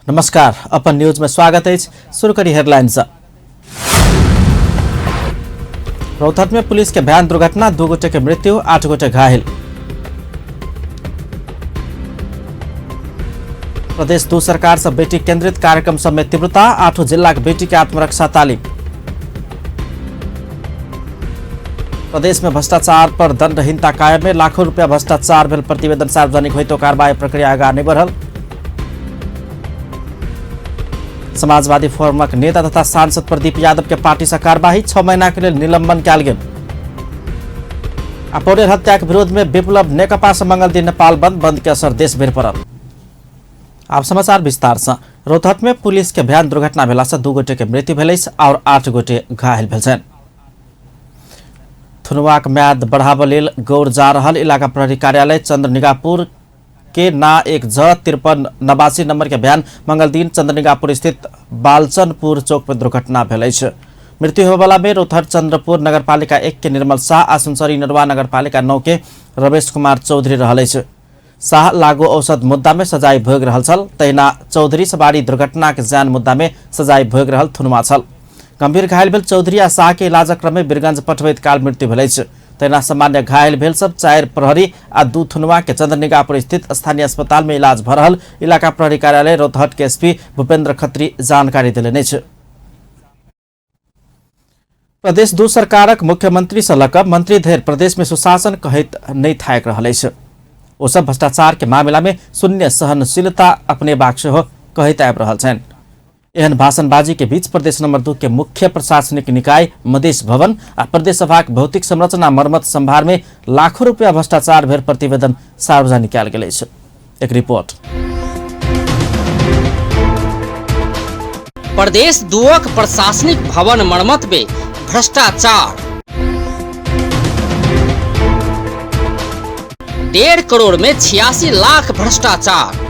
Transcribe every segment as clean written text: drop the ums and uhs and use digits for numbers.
नमस्कार, अपन न्यूज में स्वागत है। शुरू करी हेडलाइन से। रौतहट में पुलिस के भयान दुर्घटना, 2 गोटे के मृत्यु, 8 गोटे घायल। प्रदेश 2 सरकार से बेटी केंद्रित कार्यक्रम सब में तीव्रता, 8 जिला के बेटी के आत्मरक्षा तालीम। प्रदेश में भ्रष्टाचार पर दंडहीनता कायम में लाखों रुपया भ्रष्टाचार भेल प्रतिवेदन सार्वजनिक होइतो कार्रवाई प्रक्रिया आगा नहीं बढ़ल। समाजवादी फोरमक नेता तथा सांसद प्रदीप यादव के पार्टी से कार्रवाई, 6 महीना के लिए निलंबन कयल गेल। आ पौडेल हत्या के विरोध में विप्लव नेकपा से मंगल दिन नेपाल बंद, बंद के असर देश भरि पड़ल। आब समाचार विस्तार से। रौतहट में पुलिस के भयान दुर्घटना भेला से 2 गोटे के मृत्यु भेल अछि और 8 गोटे घायल भेल छनि। थुनवाक म्याद बढ़ाबऽ लेल गौर जा रहल इलाका प्रहरी कार्यालय चंद्रनिगापुर के ना 1 झ 5389 नंबर के बयान मंगल दिन चंद्रनिगापुर स्थित बालचनपुर चौक पर दुर्घटना भेल अछि। मृत्यु होबयवला में रौतहट चंद्रपुर नगरपालिका 1 के निर्मल शाह आ सुनसरी नरवा नगरपालिका 9 के रमेश कुमार चौधरी रहल अछि। शाह लागू औषध मुद्दा में सजाय भोगि रहल छल, तहिना चौधरी सवारी दुर्घटना के जान मुद्दा में सजाय भोगि रहल थुनवा छल। गंभीर घायल भेल चौधरी आ शाह के इलाजक क्रम में वीरगंज पठबैत काल मृत्यु भेल अछि। तहिना सामान्य घायल भेल सब 4 प्रहरी आ 2 थुनवा के चंद्रनिगापुर स्थित स्थानीय अस्पताल में इलाज भऽ रहल इलाका प्रहरी कार्यालय रौतहट के एसपी भूपेंद्र खत्री जानकारी देलनि अछि। प्रदेश 2 सरकारक मुख्यमंत्री से लऽ कऽ मंत्री धरि प्रदेश में सुशासन कहैत नहि थाकि रहल अछि। ओ सब भ्रष्टाचार के मामला में शून्य सहनशीलता अपनेबाक सेहो कहैत आबि रहल छनि। एहन भाषणबाजी के बीच प्रदेश नंबर 2 के मुख्य प्रशासनिक निकाय मधेश भवन आ प्रदेश सभाक भौतिक संरचना मरम्मत संभार में लाखों रुपया भ्रष्टाचार भेल प्रतिवेदन सार्वजनिक कयल गेल अछि। एक रिपोर्ट। प्रदेश 2 प्रशासनिक भवन मरम्मत में भ्रष्टाचार, 1.5 करोड़ में 86 लाख भ्रष्टाचार,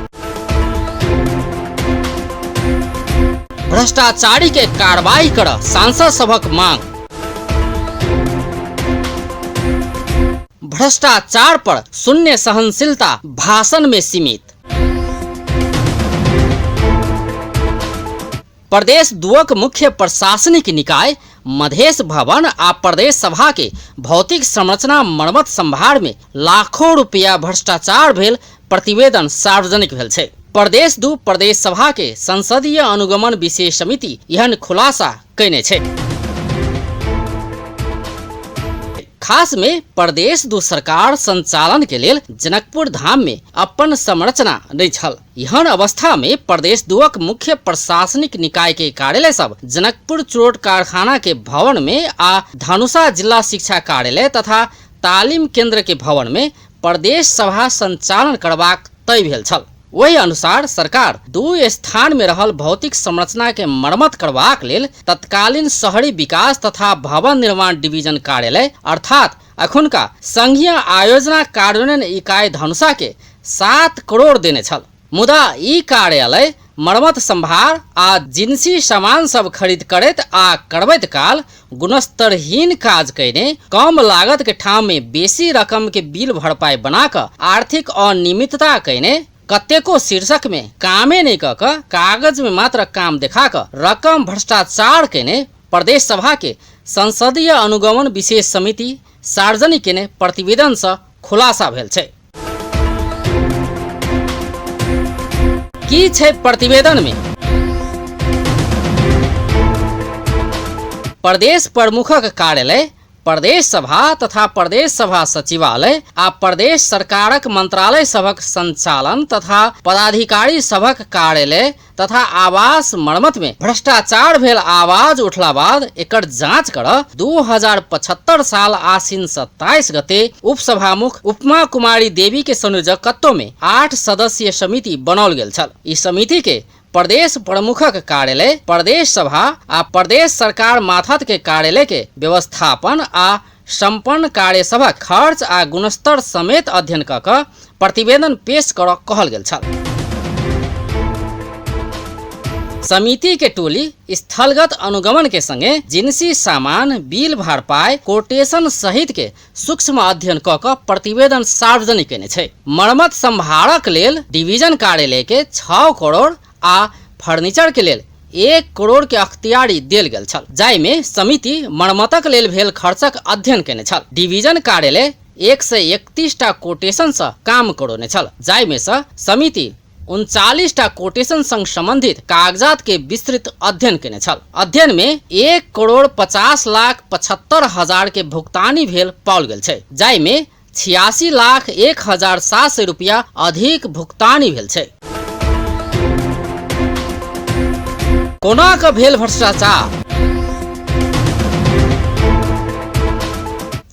भ्रष्टाचारी के कार्रवाई कर सांसद सभक मांग, भ्रष्टाचार पर शून्य सहनशीलता भाषण में सीमित। प्रदेश 2 मुख्य प्रशासनिक निकाय मधेश भवन आ प्रदेश सभा के भौतिक संरचना मरम्मत संभार में लाखों रुपया भ्रष्टाचार भेल प्रतिवेदन सार्वजनिक भेल छै। प्रदेश 2 प्रदेश सभा के संसदीय अनुगमन विशेष समिति एहन खुलासा कयने छै। खास में प्रदेश 2 सरकार संचालन के लेल जनकपुर धाम में अपन संरचना नहीं छल। एहन अवस्था में प्रदेश 2 मुख्य प्रशासनिक निकाय के कार्यालय सब जनकपुर चुरोट कारखाना के भवन में आ धनुषा जिला शिक्षा कार्यालय तथा तालीम केंद्र के भवन में प्रदेश सभा संचालन करबाक तय भेल छल। ओहि अनुसार सरकार 2 स्थान में रहल भौतिक संरचना के मरम्मत करबाक लेल तत्कालीन शहरी विकास तथा भवन निर्माण डिवीजन कार्यालय अर्थात अखुनका संघीय आयोजना कार्यान्वयन इकाई धनुषा के 7 करोड़ देने छल। मुदा ई कार्यालय मरम्मत संभार आ जिनसी सामान सब खरीद करैत आ करबैत काल गुणस्तरहीन काज कयने कम लागत के ठाम में बेसी रकम के बिल भरपाई बना कऽ आर्थिक अनियमितता कयने कतेको शीर्षक में कामे नहीं कऽ कऽ कागज में मात्र काम देखा कऽ रकम भ्रष्टाचार कयने प्रदेश सभा के संसदीय अनुगमन विशेष समिति सार्वजनिक कयने प्रतिवेदन से खुलासा भेल छै। की छै प्रतिवेदन में? प्रदेश प्रमुखक कार्यालय, प्रदेश सभा तथा प्रदेश सभा सचिवालय आ प्रदेश सरकारक मंत्रालय सभक संचालन तथा पदाधिकारी सभक कार्यालय तथा आवास मरम्मत में भ्रष्टाचार भेल आवाज उठला बाद एकर जांच कर 2075 साल आश्विन 27 गते उपसभामुख उपमा कुमारी देवी के संयोजकत्व में 8 सदस्यीय समिति बनौल गेल छल। ई समिति के प्रदेश प्रमुखक कार्यालय, प्रदेश सभा आ प्रदेश सरकार माथत के कार्यालय के व्यवस्थापन आ संपन्न कार्य सभक खर्च आ गुणस्तर समेत अध्ययन क कऽ प्रतिवेदन पेश करऽ कहल गेल छल। समिति के टोली स्थलगत अनुगमन के संगे जिनसी सामान, बिल भरपाई, कोटेशन सहित के सूक्ष्म अध्ययन क कऽ प्रतिवेदन सार्वजनिक केने छै। मरम्मत संभारक लेल डिवीजन कार्यालय के 6 करोड़ आ फर्नीचर के लेल 1 करोड़ के अख्तियारी देल गेल छल, जाहिमे समिति मरम्मतक लेल भेल खर्चक अध्ययन केने छल। डिवीजन कार्यालय 131 टा कोटेशन सँ काम करौने छल, जाहिमे सँ समिति 39 टा कोटेशन संग संबंधित कागजात के विस्तृत अध्ययन केने छल। अध्ययन में 1,50,75,000 के भुगतानी भेल पाओल गेल छै, जाहिमे 86,01,700 रुपया अधिक भुगतानी भेल छै। कोना क भेल भ्रष्टाचार?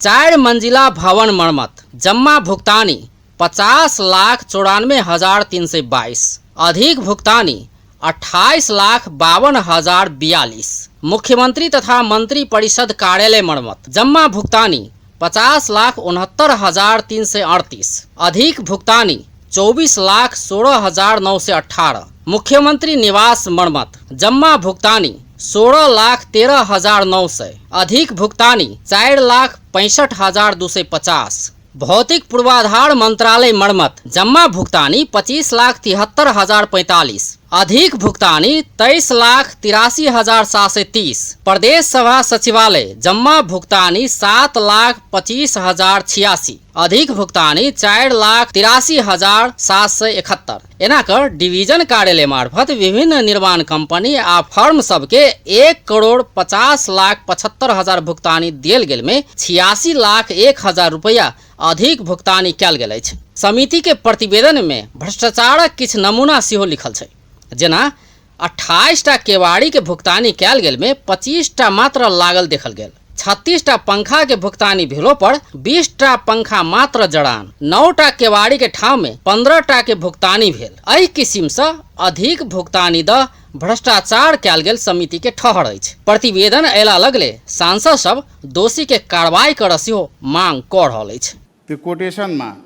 4 मंजिला भवन मरम्मत जम्मा भुगतानी 50,94,322, अधिक भुगतानी 28,52,042। मुख्यमंत्री तथा मंत्री परिषद कार्यालय मरम्मत जम्मा भुगतानी 50,69,338, अधिक भुगतानी 24,16,918। मुख्यमंत्री निवास मरम्मत जम्मा भुगतानी 16,13,900, अधिक भुगतानी 4,65,250। भौतिक पूर्वाधार मंत्रालय मरम्मत जम्मा भुगतानी 25,73,045, अधिक भुगतानी 23,83,730। प्रदेश सभा सचिवालय जम्मा भुगतानी 7,25,086, अधिक भुगतानी 4,83,771। एना कर डिवीजन कार्यालय मार्फत विभिन्न निर्माण कंपनी आ फर्म सबके 1,50,75,000 भुगतानी देल गेल में 86,01,000 रुपया अधिक भुगतानी कयल गेल अछि। समिति के प्रतिवेदन में भ्रष्टाचारक किछु नमूना सेहो लिखल छै, जेना 28 टा केवाड़ी के भुगतानी कयल गेल में 25 टा मात्र लागल देखल गेल, 36 टा पंखा के भुगतानी भेलो पर 20 टा पंखा मात्र जड़ान, 9 टा केवाड़ी के ठाव में 15 टा के भुगतानी भेल। एहि किसिम से अधिक भुगतानी द भ्रष्टाचार कयल गेल समिति के ठहर अछि। प्रतिवेदन अयला लगले सांसद सब दोषी के कार्रवाई कर सेहो मांग क रहल अछि। त्यो कोटेसनमा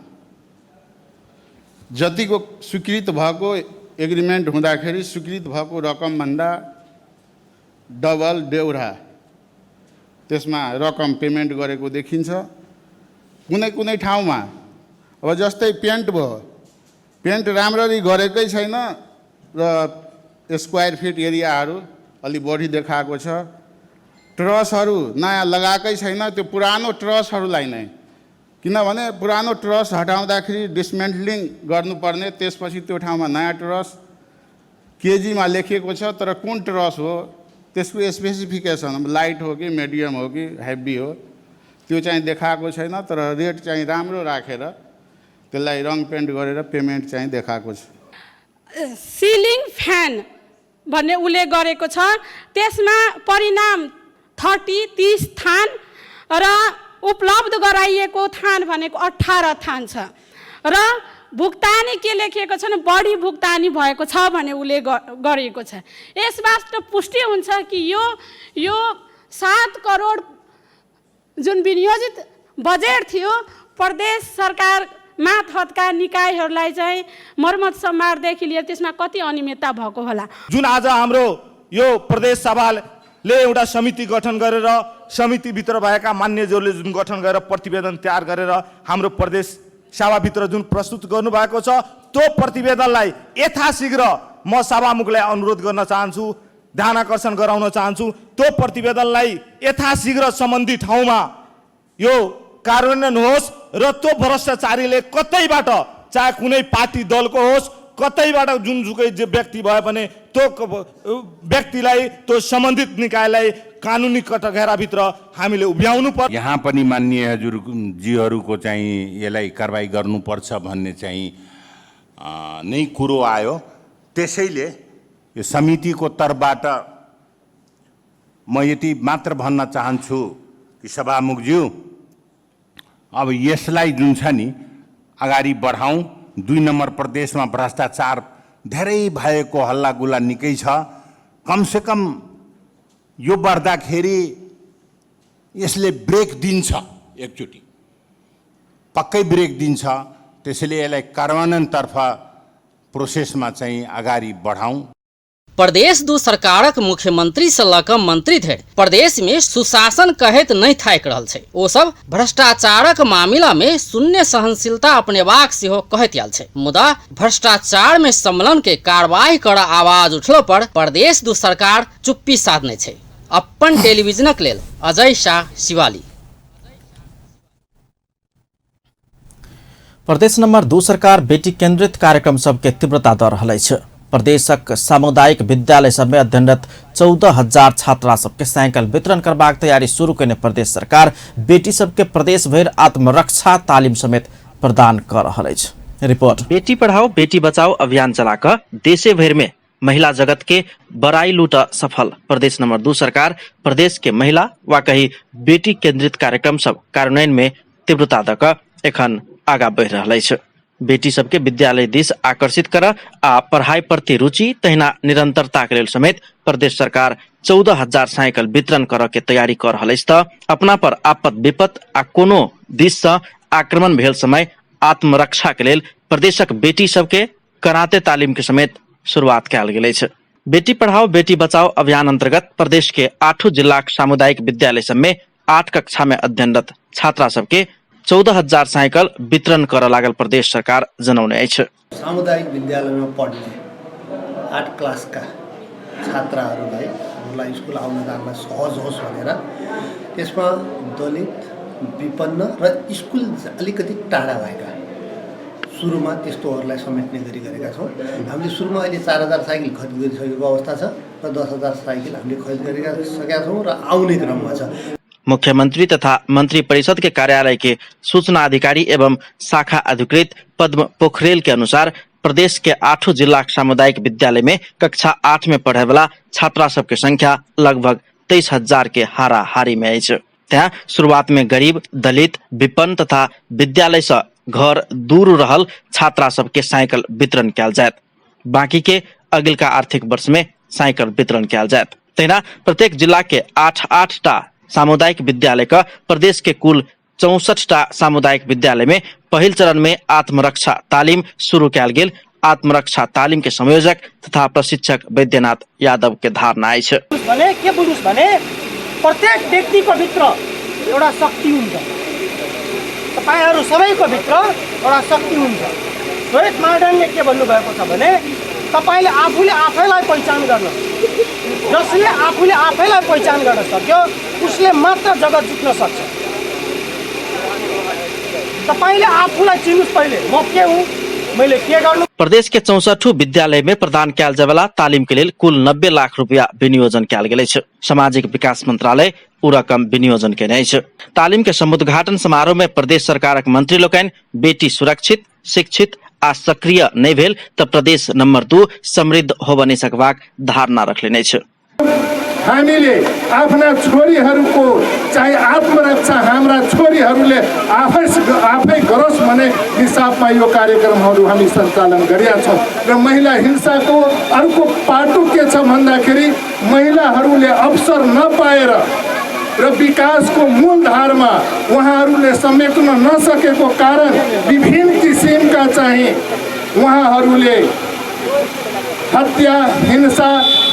जतिको स्वीकृत भएको एग्रिमेन्ट हुँदाखेरि स्वीकृत भएको रकमभन्दा डबल डेउरा त्यसमा रकम पेमेन्ट गरेको देखिन्छ। कुनै कुनै ठाउँमा अब जस्तै पेन्ट भयो, पेन्ट राम्ररी गरेकै छैन र स्क्वायर फिट एरियाहरू अलि बढी देखाएको छ, ट्रसहरू नयाँ लगाएकै छैन, त्यो पुरानो ट्रसहरूलाई नै, किनभने पुरानो ट्रस हटाउँदाखेरि डिसमेन्टलिङ गर्नुपर्ने, त्यसपछि त्यो ठाउँमा नयाँ ट्रस केजीमा लेखिएको छ, तर कुन ट्रस हो त्यसको स्पेसिफिकेसन लाइट हो कि मिडियम हो कि हेभी हो त्यो चाहिँ देखाएको छैन, तर रेट चाहिँ राम्रो राखेर त्यसलाई रङ पेन्ट गरेर पेमेन्ट चाहिँ देखाएको छ। सिलिङ फ्यान भन्ने उल्लेख गरेको छ, त्यसमा परिणाम 30 थान र उपलब्ध गराइएको थान भनेको 18 थान छ र भुक्तानी के लेखिएको छ भने बढी भुक्तानी भएको छ भन्ने उल्लेख गरिएको छ। यसबाट पुष्टि हुन्छ कि यो यो 7 करोड जुन विनियोजित बजेट थियो प्रदेश सरकार मातहतका निकायहरूलाई चाहिँ मर्मत सम्भारदेखि लिएर त्यसमा कति अनियमितता भएको होला। जुन आज हाम्रो यो प्रदेश सभाले एउटा समिति गठन गरेर समितिभित्र भएका मान्यज्यूहरूले जुन गठन गरेर प्रतिवेदन तयार गरेर हाम्रो प्रदेश सभाभित्र जुन प्रस्तुत गर्नुभएको छ त्यो प्रतिवेदनलाई यथाशीघ्र म सभामुखलाई अनुरोध गर्न चाहन्छु, ध्यान आकर्षण गराउन चाहन्छु। त्यो प्रतिवेदनलाई यथाशीघ्र सम्बन्धित ठाउँमा यो कार्यान्वयन होस् र त्यो भ्रष्टाचारीले कतैबाट, चाहे कुनै पार्टी दलको होस्, कतैबाट जुनसुकै व्यक्ति भयो भने त्यो व्यक्तिलाई त्यो सम्बन्धित निकायलाई कानुनी कटघराभित्र हामीले उभ्याउनु पर्छ। यहाँ पनि माननीय हजुरजीहरूको चाहिँ यसलाई कारवाही गर्नुपर्छ भन्ने चाहिँ नै कुरो आयो। त्यसैले यो समितिको तर्फबाट म यति मात्र भन्न चाहन्छु कि सभामुखज्यू, अब यसलाई जुन छ नि अगाडि बढाउँ। 2 नम्बर प्रदेशमा भ्रष्टाचार धेरै भएको हल्लागुल्ला निकै छ। कमसेकम यो बढ्दाखेरि यसले ब्रेक दिन्छ, एकचोटि पक्कै ब्रेक दिन्छ। त्यसैले यसलाई कार्यान्वयनतर्फ प्रोसेसमा चाहिँ अगाडि बढाउँ। प्रदेश दू सरकारक मुख्यमंत्री से लऽ कऽ मंत्री धरि प्रदेश में सुशासन कहैत नहि थाकि रहल छै। ओ सब भ्रष्टाचारक मामिला में शून्य सहनशीलता अपनेबाक सेहो कहैत आयल छै, मुदा भ्रष्टाचार में सम्मेलन के कार्रवाई कर आवाज उठलो पर प्रदेश दू सरकार चुप्पी साधने छै। अपन टेलीविजनक लेल अजय शाह, शिवाली। प्रदेश नंबर 2 सरकार बेटी केंद्रित कार्यक्रम सबके तीव्रता दऽ रहल अछि। प्रदेशक सामुदायिक विद्यालय सबमे अध्ययनरत 14,000 छात्रा सबके साइकिल वितरण करबाक तैयारी शुरू केने प्रदेश सरकार बेटी सबके प्रदेश भरि आत्मरक्षा तालिम समेत प्रदान कऽ रहल अछि। रिपोर्ट। बेटी पढ़ाओ बेटी बचाओ अभियान चला कऽ देशे भरि में महिला जगत के बड़ाई लूट सफल प्रदेश नंबर 2 सरकार प्रदेश के महिला वा कही बेटी केंद्रित कार्यक्रम सब कार्यान्वयन में तीव्रता दऽ कऽ एखन आगा बढ़ि रहल अछि। बेटी सबके विद्यालय दिस आकर्षित कर आ पढ़ाई प्रति रुचि तहिना निरंतरता के लेल समेत प्रदेश सरकार 14,000 साइकिल वितरण करऽ के तैयारी कऽ रहल अछि। तऽ अपना पर आपत विपत आ कोनो दिस सँ आक्रमण भेल समय आत्मरक्षा के लेल प्रदेशक बेटी सबके कराते तालीम के समेत शुरुआत कयल गेल अछि। बेटी पढ़ाओ बेटी बचाओ अभियान अंतर्गत प्रदेश के 8 जिलाक सामुदायिक विद्यालय सब में 8 कक्षा में अध्ययनरत छात्रा सबके 14,000 साइकिल वितरण करऽ लागल प्रदेश सरकार जनौने अछि। सामुदायिक विद्यालयमा पढ्ने 8 क्लासका छात्राहरूलाई उनीहरूलाई स्कुल आउन जानलाई सहज होस् भनेर त्यसमा दलित, विपन्न र स्कुल अलिकति टाढा भएका सुरुमा त्यस्तोहरूलाई समेट्ने गरी गरेका छौँ। हामीले सुरुमा अहिले 4,000 साइकिल खरिद गरिसकेको अवस्था छ र 10,000 साइकिल हामीले खरिद गरिसकेका छौँ र आउने क्रममा छ। मुख्यमंत्री तथा मंत्री परिषद के कार्यालय के सूचना अधिकारी एवं शाखा अधिकृत पद्म पोखरेल के अनुसार प्रदेश के 8 जिला सामुदायिक विद्यालय में कक्षा 8 में पढ़े वाला छात्रा सबके संख्या लगभग 23,000 के हाराहारी में अछि। त्यहाँ शुरुआत में गरीब, दलित, विपन्न तथा विद्यालय से घर दूर रहल छात्रा सबके साइकिल वितरण कयल जायत। बाकी के अगिलका आर्थिक वर्ष में साइकिल वितरण कयल जायत। तहिना प्रत्येक जिला के 8-8 टा सामुदायिक विद्यालय का प्रदेश के कुल 64 टा सामुदायिक विद्यालय में पहिल चरण में आत्मरक्षा तालीम शुरू कयल गेल। आत्मरक्षा तालीम के संयोजक तथा प्रशिक्षक वैद्यनाथ यादव के धारणा अछि। भने के बुझुस् भने प्रत्येक व्यक्तिको भित्र एउटा शक्ति हुन्छ, तपाईहरू सबैको भित्र एउटा शक्ति हुन्छ। रोहित मार्डनले के भन्नुभएको छ भने तपाईले आफूले आफैलाई पहिचान गर्न, जसले आफूले आफैलाई पहिचान गर्न सक्यो उसले मात्र जगत जित्न सक्छ। तपाईले आफूलाई चिन्नुहोस् पहिले, म के हुँ, मैले के गर्नु। प्रदेश के 64 विद्यालय में प्रदान कयल जायवला तालीम के लेल कुल 90 लाख रुपया विनियोजन कयल गेल अछि। सामाजिक विकास मंत्रालय ओ रकम विनियोजन केने अछि। तालीम के समुद्घाटन समारोह में प्रदेश सरकारक मंत्री लोकनि बेटी सुरक्षित, शिक्षित आ सक्रिय नहि भेल तऽ प्रदेश नंबर 2 समृद्ध होबऽ नहि सकबाक धारणा रखलनि अछि। हामीले आफ्ना छोरीहरूको चाहिँ आत्मरक्षा हाम्रा छोरीहरूले आफै गरोस् भन्ने हिसाबमा यो कार्यक्रमहरू हामी सञ्चालन गरेका छौँ। र महिला हिंसाको अर्को पाटो के छ भन्दाखेरि महिलाहरूले अवसर नपाएर र विकासको मूलधारमा उहाँहरूले समेट्न नसकेको कारण विभिन्न किसिमका चाहिँ उहाँहरूले हत्या, हिंसा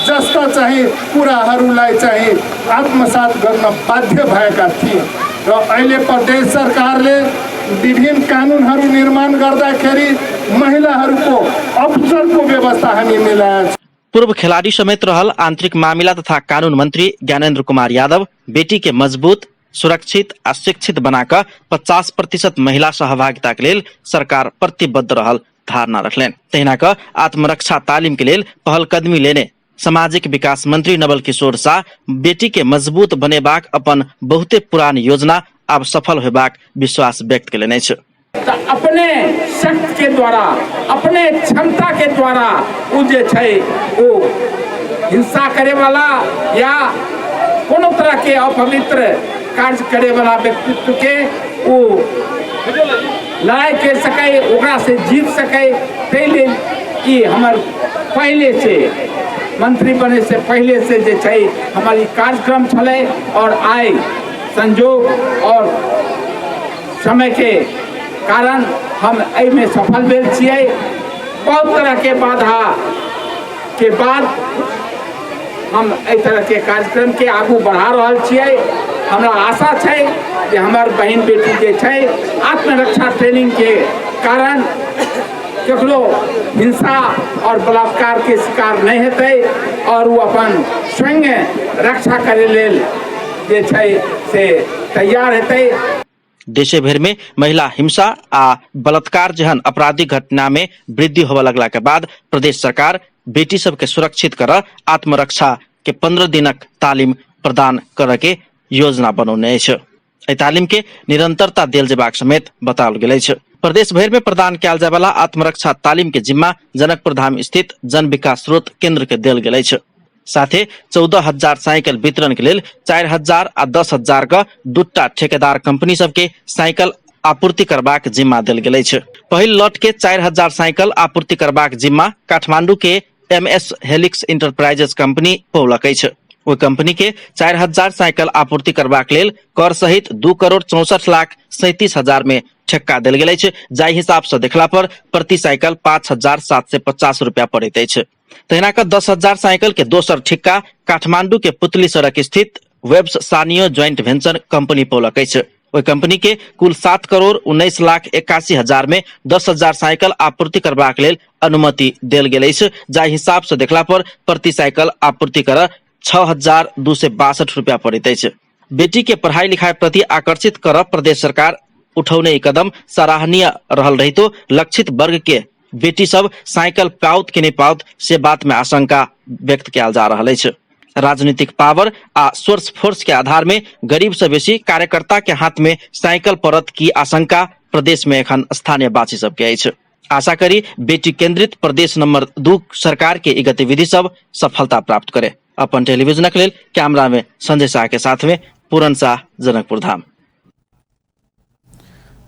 जस्ता चाहिँ कुराहरूलाई चाहिँ आत्मसात गर्न बाध्य भएका थिए। र अहिले प्रदेश सरकारले विभिन्न कानुनहरू निर्माण गर्दाखेरि महिलाहरूको अवसरको व्यवस्था हामी मिलाएका छौँ। पूर्व खेलाडी समेत रहल आंतरिक मामिला तथा कानून मंत्री ज्ञानेन्द्र कुमार यादव बेटी के मजबूत, सुरक्षित आ शिक्षित बनाकऽ 50% महिला सहभागिता के लेल सरकार प्रतिबद्ध रहल धारणा रखलनि। तहिना कऽ आत्मरक्षा तालीम के लेल पहलकदमी लेने सामाजिक विकास मंत्री नवल किशोर शाह बेटी के मजबूत बनेबाक अपन बहुते पुरान योजना आब सफल होयबाक विश्वास व्यक्त केलनि अछि। तऽ अपने शक्ति के द्वारा, अपने क्षमता के द्वारा ओ जे छै ओ हिंसा करे वाला या कोनो तरह के अपवित्र कार्य करे वाला व्यक्तित्व के ओ लड़ाई कर सकै, ओकरा से जीत सकै। ताहि लेल ई हमर पहले से मंत्री बने से पहले से जे छै हमर ई कार्यक्रम छलै और आइ संजोग और समय के कारण हम एहिमे सफल भेल छियै। बहुत तरह के बाधा के बाद हम एहि तरहके कार्यक्रमके आगू बढ़ा रहल छियै। हमरा आशा छै जे हमर बहिन बेटी जे छै आत्मरक्षा ट्रेनिंगके कारण ककरो हिंसा और बलात्कार के शिकार नहीं हेतै और वो अपन स्वयं रक्षा करे लेल जे छै से तैयार हेतै। देशे भर में महिला हिंसा आ बलात्कार जेहन आपराधिक घटना में वृद्धि होबय लगला के बाद प्रदेश सरकार बेटी सबके सुरक्षित कर आत्मरक्षा के 15 दिनक तालीम प्रदान करऽ के योजना बनौने अछि। एहि तालीम के निरंतरता देल जेबाक समेत बताओल गेल अछि। प्रदेश भरि में प्रदान कयल जाय वाला आत्मरक्षा तालीम के जिम्मा जनकपुर धाम स्थित जन विकास स्रोत केंद्र के देल गेल अछि। साथे 14,000 साइकिल वितरण के लेल 4,000 आ 10,000 के दूटा ठेकेदार कंपनी सबके साइकिल आपूर्ति करबाक जिम्मा देल गेल अछि। पहिल लॉट के 4,000 साइकिल आपूर्ति करबाक जिम्मा काठमांडू के एमएस हेलिक्स इंटरप्राइजेज कंपनी पौलक अछि। ओहि कंपनी के 4,000 साइकिल आपूर्ति करबाक लेल कर सहित 2,64,37,000 में ठेक्का देल गेल अछि। जाहि हिसाब से देखला पर प्रति साइकिल 5,750 रुपया पड़ैत अछि। तहिना कऽ 10,000 साइकिल के दोसर ठिक्का काठमांडू के पुतली सड़क स्थित वेब्स सानियो ज्वाइंट वेंचर कंपनी पौलक अछि। ओहि कंपनी के कुल 7,19,81,000 में 10,000 साइकिल आपूर्ति करबाक लेल अनुमति देल गेल अछि। जाहि हिसाब से देखला पर प्रति साइकिल आपूर्ति कर 6,262 रुपया पड़ैत अछि। बेटी के पढ़ाई लिखाई प्रति आकर्षित कर प्रदेश सरकार उठौने ई कदम सराहनीय रहल रहितो लक्षित वर्ग के बेटी सब साइकिल पाओत कि नहीं पाओत से बात में आशंका व्यक्त कयल जा रहल अछि। राजनीतिक पावर आ सोर्स फोर्स के आधार में गरीब से बेसी कार्यकर्ता के हाथ में साइकिल पड़त की आशंका प्रदेश में एखन स्थानीय वासी सबके अछि। आशा करी बेटी केंद्रित प्रदेश नंबर 2 सरकार के ई गतिविधि सब सफलता प्राप्त करे। अपन टेलीविजनक लेल कैमरा में संजय शाह के साथ में पूरन शाह, जनकपुर धाम।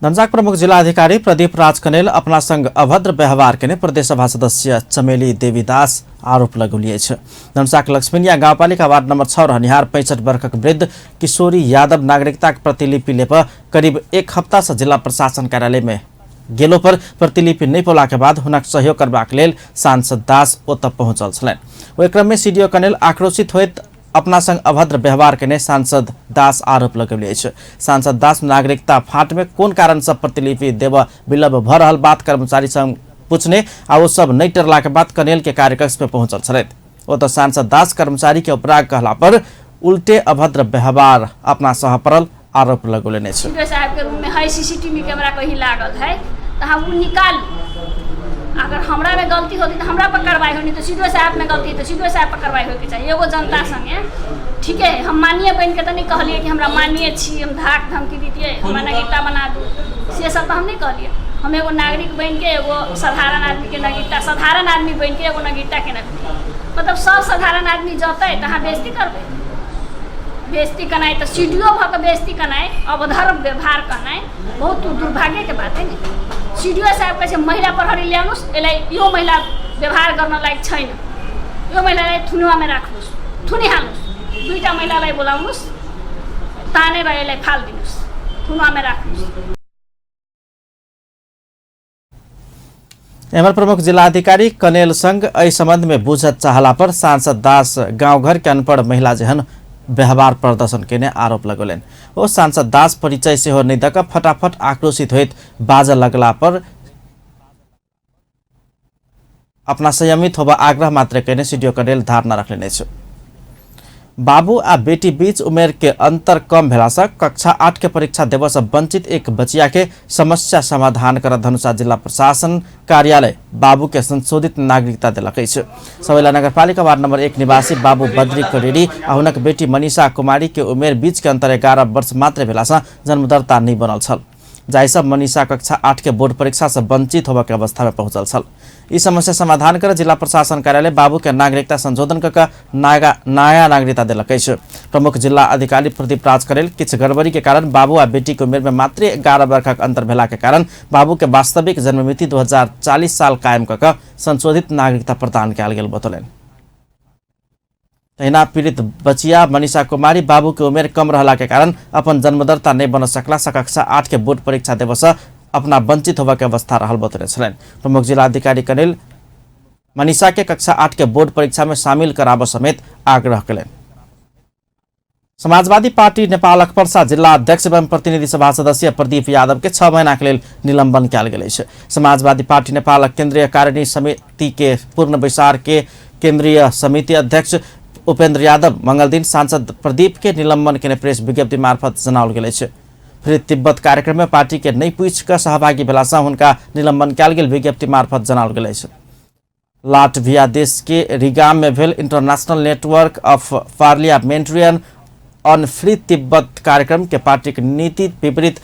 धनुषाक प्रमुख जिलाधिकारी प्रदीप राज कनेल अपना संग अभद्र व्यवहार केने प्रदेश सभा सदस्य चमेली देवीदास आरोप लगौली अछि। धनुषाक लक्ष्मीनिया गाउँपालिका वार्ड नंबर 6 रहनिहार 65 वर्षक वृद्ध किशोरी यादव नागरिकताक प्रतिलिपि लेप करीब एक हप्ता से जिला प्रशासन कार्यालय में गेलो पर प्रतिलिपि नहि पौला के बाद हुनक सहयोग करबाक लेल सांसद दास ओतऽ पहुँचल छलनि। ओहि क्रम में सीडीओ कनेल आक्रोशित होइत अपना संग अभद्र व्यवहार केने सांसद दास आरोप लगौले अछि। सांसद दास नागरिकता फाँट में कोन कारण से प्रतिलिपि देब विलम्ब भ रहल बात कर्मचारी संग पूछने आ ओ सब नहि टरला के बाद कनेल के कार्यकक्ष में पहुंचल छलथि। ओतऽ सांसद दास कर्मचारी के उपराग कहला पर उल्टे अभद्र व्यवहार अपना सह पड़ल आरोप लगौलनि अछि। सीडीओ साहब के रूम में है सीसीटीवी कैमरा कहीं लागल है तो हम उ निकालू। अगर हमरा में गलती होती तो हमरा पर कार्रवाई होनी, तो सीडीओ साहब में गलती तो सीडीओ साहब पर कार्रवाई होके चाहिए। एगो जनता संगे ठीक है, हम माननीय बन के तो नहीं कहलिए कि हमरा माननीय छी, हम धाक धमकी दीतिए, हमरा नागरिकता बना दू, से सब तो हम नहीं कहलिए। हम एगो नागरिक बन के एगो साधारण आदमी के नागरिकता, साधारण आदमी बन के एगो नागरिकता के मतलब सब साधारण आदमी जतै तऽ अहाँ बेइज्जती करबै। बेइज्जती केनाइ तऽ सी डी ओ भऽ कऽ बेइज्जती केनाइ, अभद्र व्यवहार केनाइ बहुत दुर्भाग्यके बात है ने। सी डी ओ साहब कहै छै महिला प्रहरी ल्याउनुहोस्, यसलाई यो महिला व्यवहार गर्न लायक छैन, यो महिलालाई थुनुवामा राख्नुहोस्, थुनिहाल्नुहोस्, दुईवटा महिलालाई बोलाउनुहोस्, तानेर यसलाई फालिदिनुहोस्, थुनुवामा राख्नुहोस्। एमर प्रमुख जिलाधिकारी कनेल संग एहि संबंध में बुझत चाहला पर सांसद दास गांव घर के अनपढ़ महिला जेहन व्यवहार प्रदर्शन केने आरोप लगौलनि। ओ सांसद दास परिचय सेहो नहि दऽ कऽ फटाफट आक्रोशित होइत बाजऽ लगला पर अपना संयमित होबऽ आग्रह मात्र केने सीडीओ कनेल धारणा रखलनि अछि। बाबू आ बेटी बीच उमेर के अंतर कम भेला से कक्षा 8 के परीक्षा देबऽ से वंचित एक बचिया के समस्या समाधान कर धनुषा जिला प्रशासन कार्यालय बाबू के संशोधित नागरिकता देलक अछि। सबैला नगरपालिका वार्ड नंबर 1 निवासी बाबू बद्री करेरी आ हुनक बेटी मनीषा कुमारी के उमेर बीच के अंतर 11 वर्ष मात्र भेला से जन्मदर्ता नहि बनल छल, जाहिसँ मनीषा कक्षा 8 के बोर्ड परीक्षा से वंचित होबऽ के अवस्था में पहुंचल छल। ई समस्या समाधान कर जिला प्रशासन कार्यालय बाबू के नागरिकता संशोधन कऽ नया नागरिकता देलक अछि। प्रमुख जिला अधिकारी प्रदीप राज करेल किछु गड़बड़ी के कारण बाबू आ बेटी के उमेर में मात्र 11 वर्षक अंतर भेला के कारण बाबू के वास्तविक जन्ममिति 2040 साल कायम कऽ कऽ संशोधित नागरिकता प्रदान कयल गेल बतौलनि। तहिना पीड़ित बचिया मनीषा कुमारी बाबू के उमेर कम रहला के कारण अपन जन्मदर्ता नहि बन सकला से कक्षा 8 के बोर्ड परीक्षा देबऽ से अपना वंचित होबऽ के अवस्था रहल बतौने छलनि। प्रमुख जिलाधिकारी कनेल मनीषा के कक्षा 8 के बोर्ड परीक्षा में शामिल कराबऽ समेत आग्रह कयलनि। समाजवादी पार्टी नेपालक पर्सा जिल्ला अध्यक्ष एवं प्रतिनिधि सभा सदस्य प्रदीप यादव के 6 महीना के लेल निलंबन कयल गेल अछि। समाजवादी पार्टी नेपालक केंद्रीय कार्यकारिणी समिति के पूर्ण बैसार के केंद्रीय समिति अध्यक्ष उपेंद्र यादव मंगलदिन सांसद प्रदीप के निलंबन केने प्रेस विज्ञप्ति मार्फत जनाओल गेल अछि। फिर तिब्बत कार्यक्रम में पार्टी के नहि पूछि कऽ सहभागी भेलासँ हुनका निलंबन कयल गेल विज्ञप्ति मार्फत जनाओल गेल अछि। लाटविया देश के रिगा में भेल international network of parliamentarian on free Tibet कार्यक्रम के पार्टी के नीति विपरीत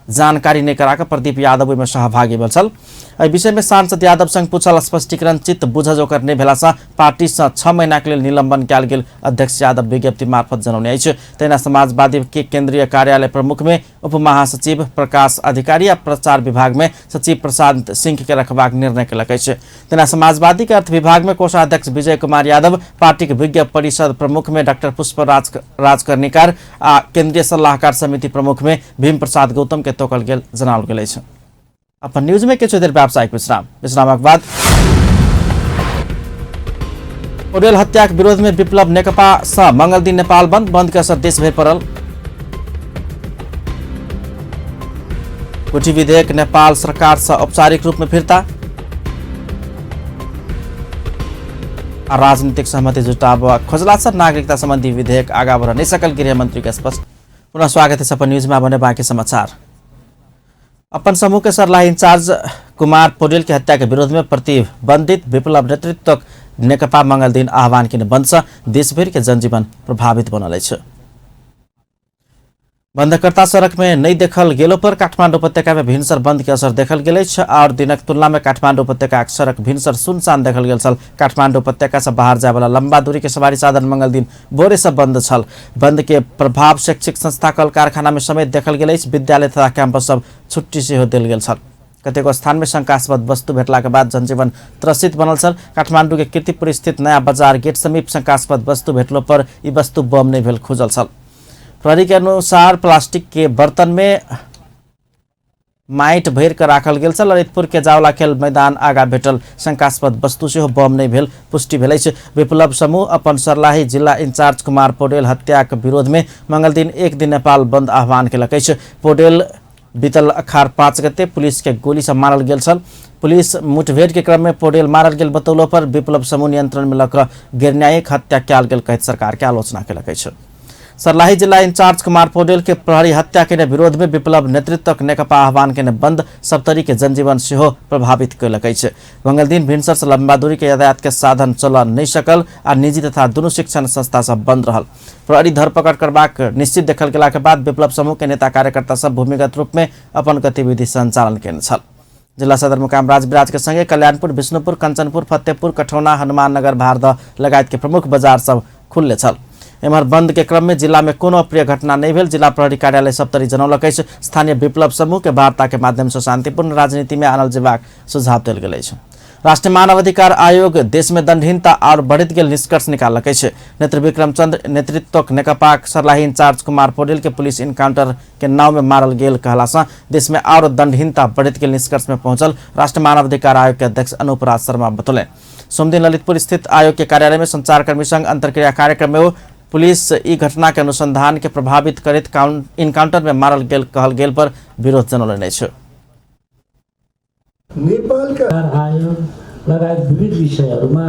जानकारी नहि करा कऽ प्रदीप यादव ओहिमे सहभागी भेल छल। एहि विषय में सांसद यादव संग पूछल स्पष्टीकरण चित्त बुझ जोकर नहि भेलासँ पार्टीसँ 6 महीना के लेल निलंबन कयल गेल अध्यक्ष यादव विज्ञप्ति मार्फत जनौने अछि। तहिना समाजवादी के केंद्रीय कार्यालय प्रमुख में उप महासचिव प्रकाश अधिकारी आ प्रचार विभाग में सचिव प्रशांत सिंह के रखबाक निर्णय केलक अछि। तहिना समाजवादी के अर्थ विभाग में कोषाध्यक्ष विजय कुमार यादव, पार्टी के विज्ञ परिषद प्रमुख में डॉक्टर पुष्प राज कर्णिकार आ केंद्रीय सलाहकार समिति प्रमुख में भीम प्रसाद गौतम के तोकल गेल जनाओल गेल अछि। अपन न्यूज में किछु देर व्यावसायिक विश्राम, विश्रामक बाद पौडेल हत्याक विरोध में विप्लव नेकपा सँ मंगलदिन नेपाल बंद, बंद के असर देशभरि पड़ल। कोठी विधेयक नेपाल सरकार सँ औपचारिक रूप में फिर्ता आ राजनीतिक सहमति जुटाबऽ खोजला सँ नागरिकता संबंधी विधेयक आगा बढ़ नहीं सकल गृहमंत्री के स्पष्ट। पुनः स्वागत है अपन न्यूज में बने बाकी समाचार। अपन समूह के सरलाही इंचार्ज कुमार पौडेल के हत्या के विरोध में प्रतिबंधित विप्लव नेतृत्व नेकपा मंगलदिन आह्वान केने बंद सँ देशभरि के जनजीवन प्रभावित बनल अछि। बंदकर्ता सड़क में नहीं देखल गेलो पर काठमांडू उपत्यका में भिनसर बंद के असर देखल गेल अछि और दिनक तुलना में काठमांडू उपत्यका सड़क भिनसर सुनसान देखल गेल छल। काठमांडू उपत्यका से बाहर जाय वाला लंबा दूरी के सवारी साधन मंगल दिन भोरे से बंद छल। बंद के प्रभाव शैक्षिक संस्था कल कारखाना में समेत देखल गेल अछि। विद्यालय तथा कैंपस सब छुट्टी सेहो देल गेल छल। कतेको स्थान में शंकास्पद वस्तु भेटला के बाद जनजीवन त्रसित बनल छल। काठमांडू के कीर्तिपुर स्थित नया बाजार गेट समीप शंकास्पद वस्तु भेटलो पर ई वस्तु बम नहीं भेल खुजल छल। प्रहरी के अनुसार प्लास्टिक के बर्तन में माटि भरि कऽ राखल गेल छल। ललितपुर के जावला खेल मैदान आगा भेटल शंकास्पद वस्तु सेहो बम नहीं भेल पुष्टि भेल अछि। विप्लव समूह अपन सर्लाही जिला इंचार्ज कुमार पौडेल हत्याक विरोध में मंगलदिन एक दिन नेपाल बंद आह्वान केलक अछि। पौडेल बीतल अखार 5 गते पुलिस के गोली से मारल गेल छल। पुलिस मुठभेड़ के क्रम में पौडेल मारल गेल बतौलो पर विप्लव समूह नियंत्रण में लऽ कऽ गैरन्यायिक हत्या कयल गेल कहैत सरकार के आलोचना केलक अछि। सर्लाही जिला इंचार्ज कुमार पौडेल के प्रहरी हत्या के विरोध में विप्लव नेतृत्वक नेकपा आह्वान केने बंद सप्तरी के जनजीवन सेहो प्रभावित कयलक अछि। मंगलदिन भिनसर से लंबा दूरी के यातायात के साधन चल नहीं सकल आ निजी तथा दुनू शिक्षण संस्था सब बंद रहल। प्रहरी धरपकड़ करबाक निश्चित देखल गेला के बाद विप्लव समूह के नेता कार्यकर्ता सब भूमिगत रूप में अपन गतिविधि संचालन केने छल। जिला सदरमुकाम राजविराज के संगे कल्याणपुर, विष्णुपुर, कंचनपुर, फतेहपुर, कठौना, हनुमाननगर, भारदह लगायत के प्रमुख बाजार सब खुलले छल। एम्हर बंद के क्रम में जिला में कोनो अप्रिय घटना नहीं भेल। जिला प्रहरी कार्यालय सप्तरी जनौलक अछि। स्थानीय विप्लव समूह के वार्ता के माध्यम से शांतिपूर्ण राजनीति में आनल जेबाक सुझाव देल गेल अछि। राष्ट्रीय मानवाधिकार आयोग देश में दंडहीनता और बढ़ित गेल निष्कर्ष निकाललक अछि। नेत्र विक्रम चंद्र नेतृत्वक नेकपाक सर्लाही इंचार्ज कुमार पौडेल के पुलिस इनकाउंटर के नाव में मारल गेल कहला देश में और दंडहीनता बढ़ित गेल निष्कर्ष में पहुंचल राष्ट्रीय मानवाधिकार आयोग के अध्यक्ष अनूप राज शर्मा बतौलनि। सोमदिन ललितपुर स्थित आयोग के कार्यालय में संचारकर्मी संघ अंतर्क्रिया कार्यक्रम में पुलिस ई घटना के अनुसंधान के प्रभावित करैत इनकाउंटर में मारल गेल कहल गेल पर विरोध जनौलनि अछि। नेपालका आयोग लगायत विविध विषयहरूमा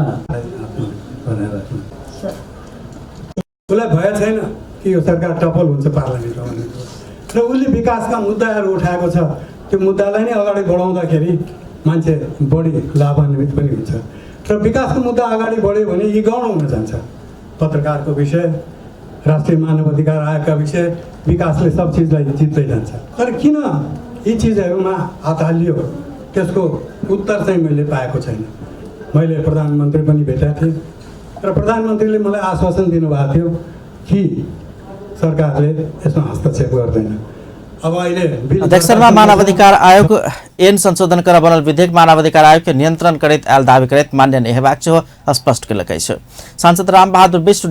उसलाई भय छैन कि यो सरकार टपल हुन्छ पार्लियामेन्टमा भनेर, र उसले विकासका मुद्दाहरू उठाएको छ। त्यो मुद्दालाई नै अगाडि बढाउँदाखेरि मान्छे बढी लाभान्वित पनि हुन्छ र विकासको मुद्दा अगाडि बढ्यो भने यी गौण हुन जान्छ। पत्रकारको विषय, राष्ट्रिय मानवाधिकार आयोगका विषय, विकासले सब चिजलाई जित्दै जान्छ। तर किन यी चिजहरूमा हात हालियो त्यसको उत्तर चाहिँ मैले पाएको छैन। मैले प्रधानमन्त्री पनि भेटेको थिएँ र प्रधानमन्त्रीले मलाई आश्वासन दिनुभएको थियो कि सरकारले यसमा हस्तक्षेप गर्दैन। अब अहिले अध्यक्ष शर्मा मानवाधिकार आयोग ऐन संशोधन कर बनल विधेयक मानवाधिकार आयोग के नियंत्रण करैत आयल दावी करैत मान्य नहि हेबाक सेहो स्पष्ट केलक अछि। सांसद रामबहादुर विष्णु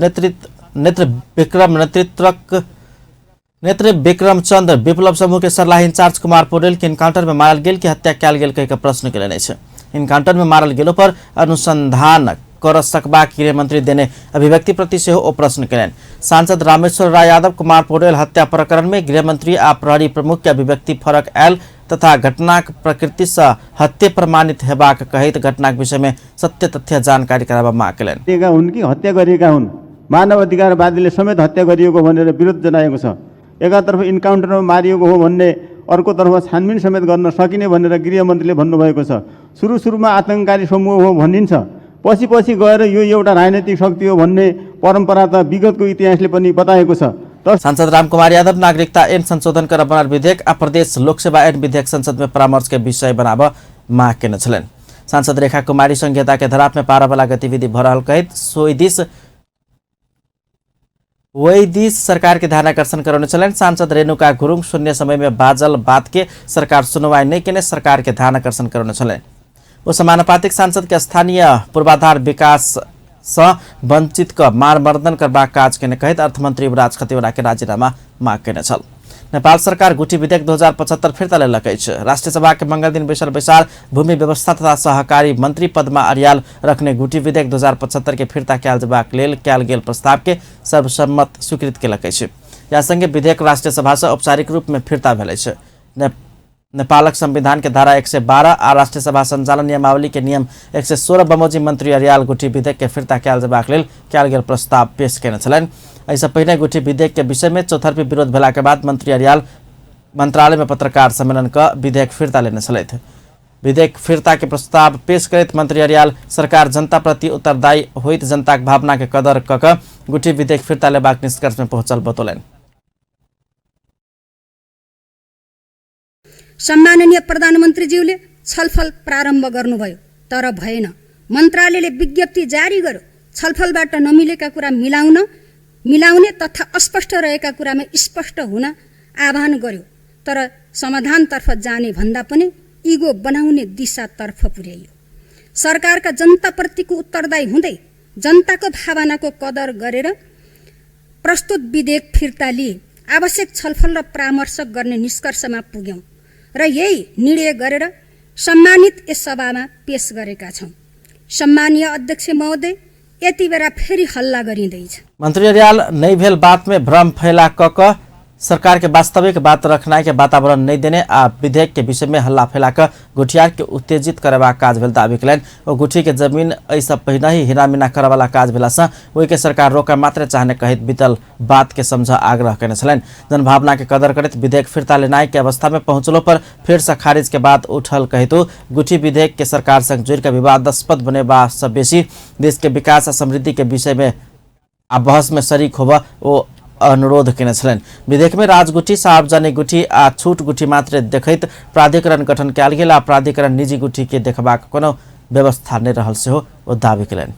नेत्र विक्रम चंद्र विप्लव समूह के सर्लाही इंचार्ज कुमार पौडेल के इनकाउंटर में मारल गेल कि हत्या कयल गेल कहि के प्रश्न केलनि अछि। इनकाउंटर में मारल गेलो पर अनुसंधान कर सकबाक गृहमंत्री देने अभिव्यक्ति प्रति सेहो ओ प्रश्न कयलनि। सांसद रामेश्वर राय यादव कुमार पौडेल हत्या प्रकरण में गृहमंत्री आ प्रहरी प्रमुख के अभिव्यक्ति फरक आयल तथा घटनाक प्रकृति से हत्या प्रमाणित हेबाक कहैत घटनाक विषय में सत्य तथ्य जानकारी कराबा माग कयलनि। हुन् कि हत्या गरिएका हुन्, मानव अधिकारवादीले समेत हत्या गरिएको भनेर विरोध जनाएको छ। एकातर्फ इन्काउन्टरमा मारिएको हो भन्ने, अर्कोतर्फ छानबिन समेत गर्न सकिने भनेर गृहमन्त्रीले भन्नुभएको छ। सुरु सुरुमा आतङ्ककारी समूह हो भनिन्छ, पछि पछि गएर यो एउटा राजनैतिक शक्ति हो भन्ने परम्परा त विगतको इतिहासले पनि बताएको छ। सांसद रामकुमार यादव नागरिकता ऐन संशोधन कर बनल विधेयक आ प्रदेश लोकसेवा ऐन विधेयक संसद में परामर्श के विषय बनाब माग केने छलनि। सांसद रेखा कुमारी संहिता के धराप में पारवाला गतिविधि भ रहल कहैत ओहि दिस सरकार के ध्यानाकर्षण करौने छलनि। सांसद रेणुका गुरुङ शून्य समय में बाजल बात के सरकार सुनवाई नहीं केने सरकार के ध्यानाकर्षण करौने छलनि। ओ समानुपातिक सांसद के स्थानीय पूर्वाधार विकास सँ वंचित क मारमर्दन करबाक काज केने कहैत अर्थमंत्री युवराज खतिवड़ा के राजीनामा माग केने छल। नेपाल सरकार गुठी विधेयक 2075 फिर्ता लेलक अछि। राष्ट्रिय सभा के मंगल दिन बैसल बैसार भूमि व्यवस्था तथा सहकारी मंत्री पद्मा अर्याल रखने गुठी विधेयक 2075 के फिर्ता कयल जेबाक लेल कयल गेल प्रस्ताव के सर्वसम्मत स्वीकृत केलक अछि। या संगे विधेयक राष्ट्रिय सभा सँ औपचारिक रूप में फिर्ता भेल अछि। नेपालक संविधान के धारा 112 आ राष्ट्रिय सभा संचालन नियमावली के नियम 116 बमोजिम मंत्री अर्याल गुठी विधेयक के फिर्ता कयल जेबाक लेल कयल गेल प्रस्ताव पेश केने छलनि। एहिसँ पहिने गुठी विधेयक के विषय में चौतरफी विरोध भेला के बाद मंत्री अर्याल मंत्रालय में पत्रकार सम्मेलन क विधेयक फिर्ता लेने छलथि। विधेयक फिर्ता के प्रस्ताव पेश करैत मंत्री अर्याल सरकार जनता प्रति उत्तरदायी होइत जनताक भावना के कदर क क गुठी विधेयक फिर्ता लेबाक निष्कर्ष में पहुंचल बतौलनि। सम्माननीय प्रधानमन्त्रीज्यूले छलफल प्रारम्भ गर्नुभयो तर भएन। मन्त्रालयले विज्ञप्ति जारी गर्यो। छलफलबाट नमिलेका कुरा मिलाउने तथा अस्पष्ट रहेका कुरामा स्पष्ट हुन आह्वान गर्यो तर समाधानतर्फ जाने भन्दा पनि इगो बनाउने दिशातर्फ पुर्याइयो। सरकारका जनताप्रतिको उत्तरदायी हुँदै जनताको भावनाको कदर गरेर प्रस्तुत विधेयक फिर्ता लिए आवश्यक छलफल र परामर्श गर्ने निष्कर्षमा पुग्यौं र यही निर्णय गरेर सम्मानित यस सभामा पेश गरेका छौं। सम्मानीय अध्यक्ष महोदय, यति बेला फेरि हल्ला गरिँदैछ। मंत्री अर्याल नै भेल बात में भ्रम फैला क सरकार के वास्तविक बात रखनाई के वातावरण नहीं देने आ विधेयक के विषय में हल्ला फैला क गुठियार के उत्तेजित करबाक काज भेल दावी कयलनि। ओ गुठी के जमीन एहिसँ पहिने ही हिनामिना करवाला काज भेलासँ ओहि के सरकार रोकऽ मात्र चाहने कहैत बीतल बात के समझ आग्रह केने छलनि। जनभावना के कदर करैत विधेयक फिर्ता लेनाइ के अवस्था में पहुंचलो पर फेर से खारिज के बाद उठल कहितो गुठी विधेयक के सरकार संग जोड़ि कऽ विवादास्पद बनेबा सँ बेसी देश के विकास आ समृद्धि के विषय में आ बहस में शरीक होबऽ ओ अनुरोध केने छलनि। विधेयक में राजगुठी, सार्वजनिक गुठी आ छूट गुठी मात्र देखैत प्राधिकरण गठन कयल गेल आ प्राधिकरण निजी गुठी के देखबाक कोनो व्यवस्था नहि रहल सेहो ओ दावी कयलनि।